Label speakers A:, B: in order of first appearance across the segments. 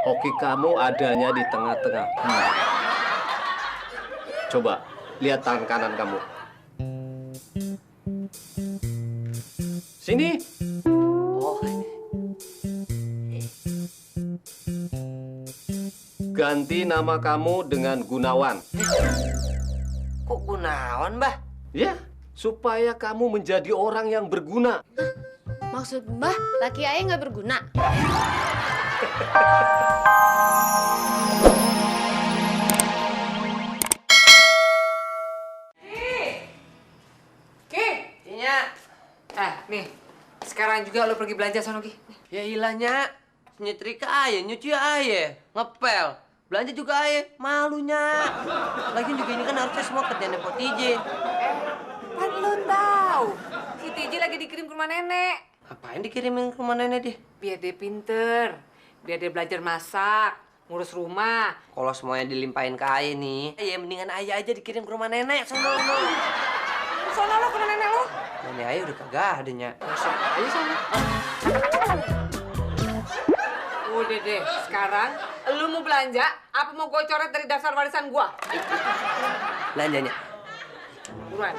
A: Hoki kamu adanya di tengah-tengah. Coba lihat tangan kanan kamu. Sini.
B: Oh,
A: Ganti nama kamu dengan Gunawan.
B: kok Gunawan, Mbah?
A: Ya, supaya kamu menjadi orang yang berguna.
C: Maksud Mbah, laki ayah nggak berguna?
D: Ki,
B: Iya.
D: nih. Sekarang juga lo pergi belanja sono, Ki.
B: Ya ilahnya. Nyetrika aja, nyuci aja. Ngepel. Belanja juga aja. Malunya. Lagian juga ini kan harusnya semua kerjaan Pak TJ.
D: Kan lo tahu, si TJ lagi dikirim ke rumah nenek.
B: Ngapain dikirimin ke rumah nenek dia?
D: Biar dia pinter, biar dia belajar masak, ngurus rumah.
B: Kalau semuanya dilimpahin ke Ayah nih, ya mendingan Ayah aja dikirim ke rumah nenek. Sono.
D: Sono lo ke rumah nenek lo.
B: Nenek Ayah udah kagak adanya.
D: Masuk aja sono. Udah deh, sekarang lu mau belanja apa mau gue coret dari daftar warisan gua?
B: Belanjanya.
D: Buruan.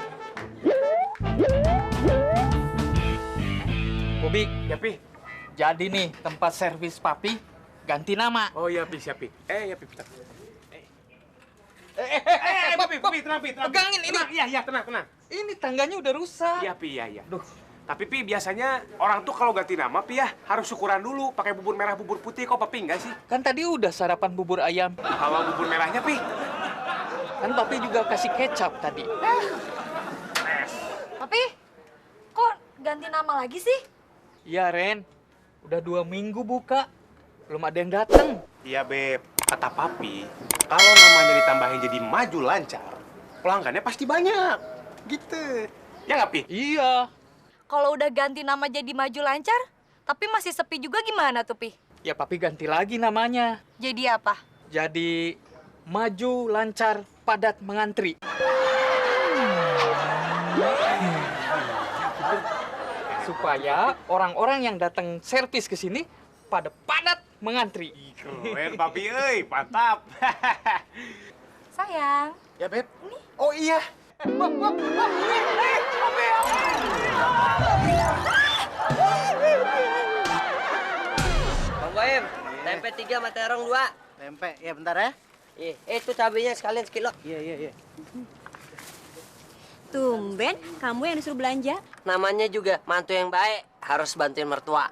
E: Bobi,
F: Ya, Pi.
E: jadi nih tempat servis papi ganti nama.
F: Oh iya, Pi, siap, Pi. Ya, Pi, bentar. Pi, tenang, Pi, tenang.
E: Pegangin ini.
F: Tenang, iya, tenang.
E: Ini tangganya udah rusak.
F: Iya, Pi, iya. Duh. Tapi, Pi, biasanya orang tuh kalau ganti nama, Pi, ya harus syukuran dulu. Pakai bubur merah, bubur putih. Kok Papi enggak sih?
E: Kan tadi udah sarapan bubur ayam.
F: Kalau bubur merahnya, Pi.
E: Kan papi juga kasih kecap tadi.
C: Tapi, kok ganti nama lagi sih?
E: Iya, Ren. Udah 2 minggu buka. Belum ada yang dateng.
F: Iya, Beb. Kata Papi, kalau namanya ditambahin jadi maju lancar, pelanggannya pasti banyak. Gitu. Ya nggak, Pi?
E: Iya.
C: Kalau udah ganti nama jadi maju lancar, tapi masih sepi juga gimana tuh, Pi?
E: Ya papi ganti lagi namanya.
C: Jadi apa?
E: Jadi maju lancar padat mengantri. Supaya orang-orang yang datang servis ke sini pada padat mengantri.
F: Keren, Papi, euy. Mantap.
C: Sayang.
F: Ya, Beb. Oh iya.
B: Bang Boim, tempe 3 sama terong 2.
G: Tempe, ya bentar ya.
B: Itu cabenya sekalian sekilo.
G: Iya.
H: Tumben, kamu yang disuruh belanja.
B: Namanya juga mantu yang baik, harus bantuin mertua.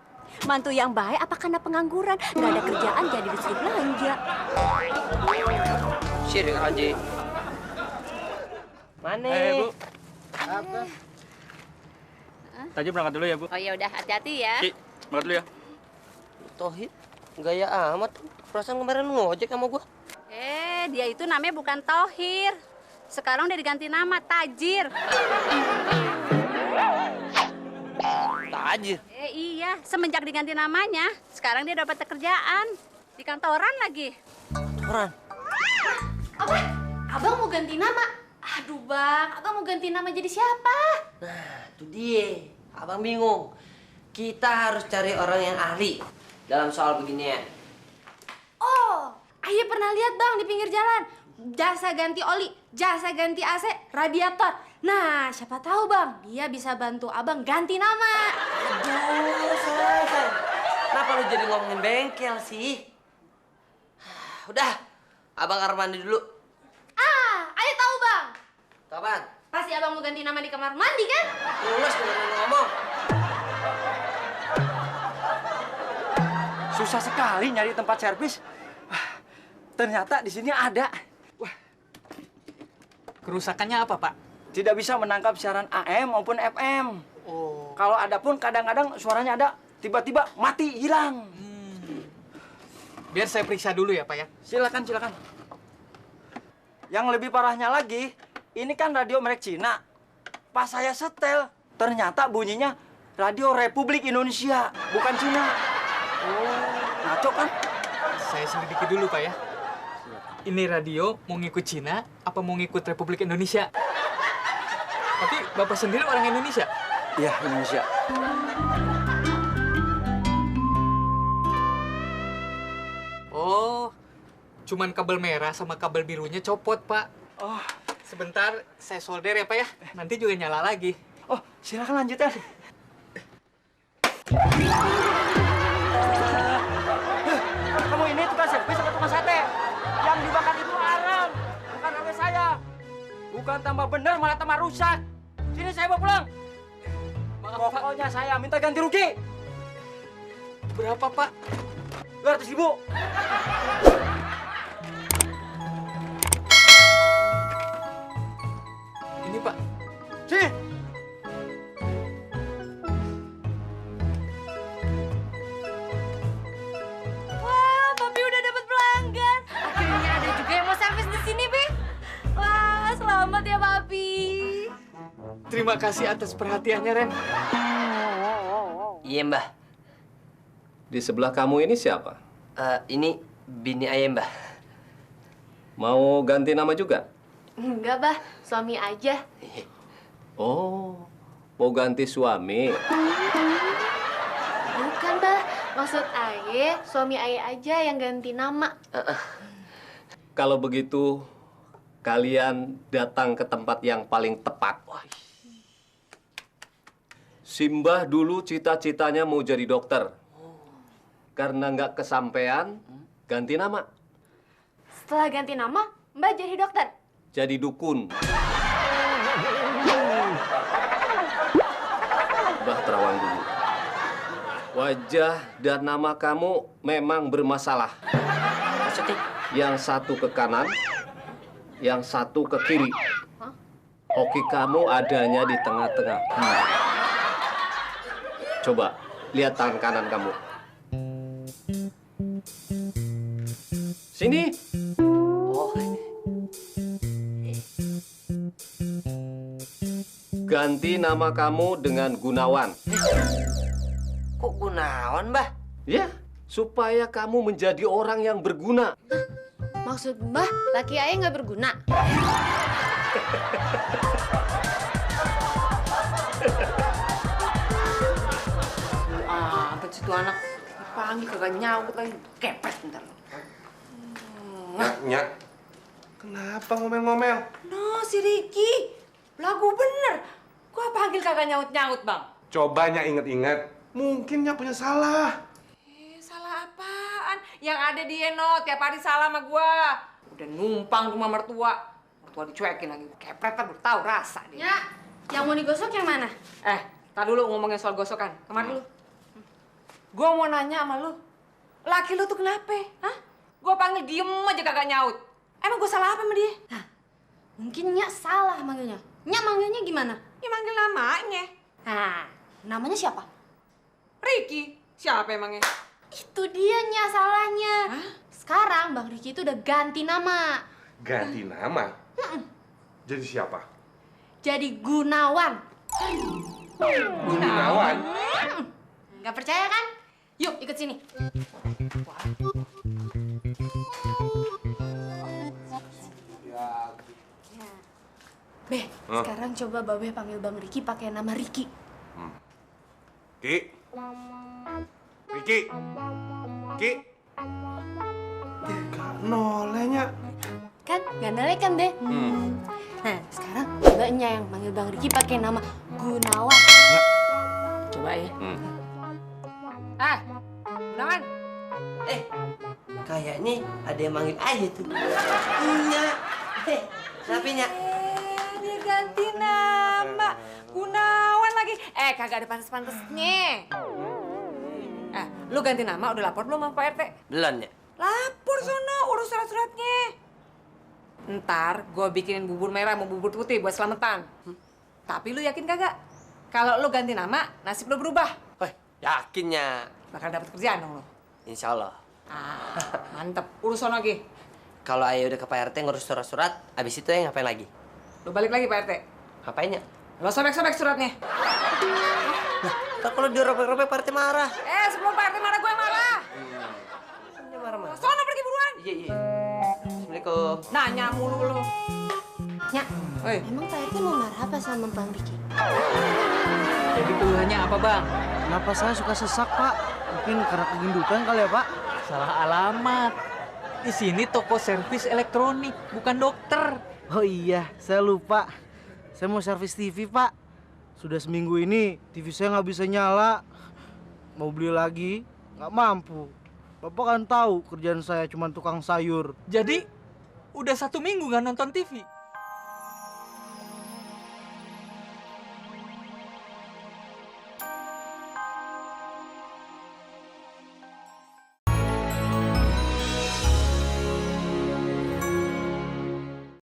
H: Mantu yang baik apa karena pengangguran? Gak ada kerjaan jadi disuruh belanja.
B: Sirik Haji. Mana?
E: Bu.
G: Apa?
E: Tadi berangkat dulu ya, Bu.
C: Oh ya udah, hati-hati ya.
E: Ki, berangkat dulu ya.
B: Tohid, gaya amat. Perasaan kemarin ngojek sama gua.
C: Dia itu namanya bukan Tohir. Sekarang udah diganti nama, Tajir.
B: Tajir.
C: Iya, semenjak diganti namanya, sekarang dia dapat pekerjaan. Di kantoran lagi.
B: Orang.
C: Abang mau ganti nama? Aduh bang, abang mau ganti nama jadi siapa?
B: Nah, itu dia. Abang bingung. Kita harus cari orang yang ahli dalam soal beginian.
C: Oh, ayah pernah lihat bang di pinggir jalan. Jasa ganti oli, jasa ganti AC, radiator. Nah, siapa tahu bang, dia bisa bantu abang ganti nama.
B: Aduh, sayang. Kenapa lu jadi ngomongin bengkel sih? Udah, abang kamar mandi dulu.
C: Ayah tahu bang.
B: Kapan?
C: Pasti abang mau ganti nama di kamar mandi kan?
B: Lulus dengan lu ngomong.
G: Susah sekali nyari tempat servis. Ternyata di sini ada.
E: Kerusakannya apa, Pak?
G: Tidak bisa menangkap siaran AM maupun FM.
E: Oh.
G: Kalau ada pun kadang-kadang suaranya ada, tiba-tiba mati, hilang.
E: Biar saya periksa dulu ya, Pak ya.
G: Silakan. Yang lebih parahnya lagi, ini kan radio merek Cina. Pas saya setel, ternyata bunyinya Radio Republik Indonesia, bukan Cina. Ngaco kan?
E: Saya selidiki dulu, Pak ya. Ini radio mau ngikut Cina apa mau ngikut Republik Indonesia? Tapi Bapak sendiri orang Indonesia?
G: Iya, Indonesia.
E: Oh, Cuman kabel merah sama kabel birunya copot, Pak.
G: Oh,
E: Sebentar, saya solder ya, Pak ya. Nanti juga nyala lagi.
G: oh, silakan lanjutkan. Kamu ini tukang servis atau tukang sate? Yang dibakar itu arang, bukan HP saya. Bukan tambah benar, malah tambah rusak. Sini saya bawa pulang.
E: Maaf, Pak.
G: Pokoknya saya minta ganti rugi.
E: Berapa, Pak?
G: 200.000.
E: Ini, Pak.
G: Sini.
C: Wah, Papi udah dapat pelanggan. Akhirnya ada juga yang mau servis di sini, Be. Wah, selamat ya, Papi.
E: Terima kasih atas perhatiannya, Ren.
B: Iya, Mbah.
A: Di sebelah kamu ini siapa?
B: Ini bini ayah, Mbah.
A: Mau ganti nama juga?
C: Enggak, Bah. Suami aja.
A: Oh, mau ganti suami.
C: Bukan, Bah. Maksud Aye, suami Aye aja yang ganti nama.
A: Kalau begitu, kalian datang ke tempat yang paling tepat. Simbah dulu cita-citanya mau jadi dokter. Karena nggak kesampean, ganti nama.
C: Setelah ganti nama, Mbak jadi dokter.
A: Jadi dukun. Mbah terawang dulu. Wajah dan nama kamu memang bermasalah.
B: Maksudnya?
A: Yang satu ke kanan, yang satu ke kiri. Hoki kamu adanya di tengah-tengah. Coba, lihat tangan kanan kamu. Sini.
B: Oh,
A: Ganti nama kamu dengan Gunawan.
B: kok Gunawan, Mbah?
A: Ya, supaya kamu menjadi orang yang berguna.
C: Maksud Mbah, laki Aye nggak berguna.
D: Apa sih tuh anak? Dipanggil kagak nyaut lagi. Kepet bentar.
F: Nyak, kenapa ngomel-ngomel?
D: No, si Ricky. Lagu bener. Gua panggil kagak nyaut-nyaut, Bang.
F: Coba Nyak inget-inget, mungkin Nyak punya salah.
D: Salah apaan? Yang ada dia, No. Tiap hari salah sama gua. Udah numpang rumah mertua. Mertua dicuekin lagi. Kepret kan tahu rasa dia.
C: Ya, yang mau digosok yang mana?
D: Tar dulu ngomongin soal gosokan. Kemana dulu? Gua mau nanya sama lu. Laki lu tuh kenapa? Hah? Gua panggil diem aja kagak nyaut. Emang gua salah apa sama dia?
C: Mungkin Nyak salah manggilnya. Nyak manggilnya gimana?
D: Ya manggil namanya.
C: Nah, namanya siapa?
D: Ricky. Siapa emangnya?
C: Itu dia Nyak salahnya. Sekarang Bang Riki itu udah ganti nama.
F: Ganti nama? Jadi siapa?
C: Jadi Gunawan.
F: Gunawan?
C: Nggak percaya kan? Yuk, ikut sini. Beh, sekarang coba Babe panggil Bang Riki pakai nama Riki.
F: Ki? Riki? Ki? Gak noleh, Nyak.
C: Kan? Nggak noleh kan, Deh? Nah, sekarang coba Nya yang panggil Bang Riki pakai nama Gunawan.
D: Coba ya. Gunawan.
B: Kayaknya ada yang manggil ayah tuh. Iya. Siapa, Nyak?
D: Dia ganti nama. Gunawan lagi. Kagak ada pantes-pantesnya. Lu ganti nama udah lapor belum sama Pak RT?
B: Belum, Nyak.
D: Lapor sono, urus surat-suratnya. Ntar gue bikinin bubur merah sama bubur putih buat selamatan. Tapi lu yakin kagak? Kalau lu ganti nama, nasib lu berubah.
B: Yakin, Nyak.
D: Bakal dapat kerjaan dong lu.
B: Insya Allah.
D: Mantep. Urus sono lagi.
B: Kalau ayah udah ke Pak RT ngurus surat-surat, abis itu ya ngapain lagi?
D: Lu balik lagi Pak RT.
B: Ngapain, Nyak?
D: Lo sobek-sobek suratnya.
B: Ntar kalau dirobek-robek Pak RT marah.
D: Sebelum Pak RT marah gue yang marah.
B: Dia marah-marah.
D: Sono pergi buruan.
B: Iya. Assalamualaikum.
D: Nanya mulu lu.
C: Nyak,
D: Hei.
C: emang Pak RT mau marah apa sama Bang Riki?
E: Jadi keluhannya apa, Bang?
G: Kenapa saya suka sesak, Pak? Mungkin karena kegendutan kali ya, Pak?
E: Salah alamat. Di sini toko servis elektronik, bukan dokter.
I: Oh iya, saya lupa. Saya mau servis TV, Pak. Sudah seminggu ini TV saya nggak bisa nyala. Mau beli lagi, nggak mampu. Bapak kan tahu kerjaan saya cuma tukang sayur.
E: Jadi, udah 1 minggu nggak nonton TV.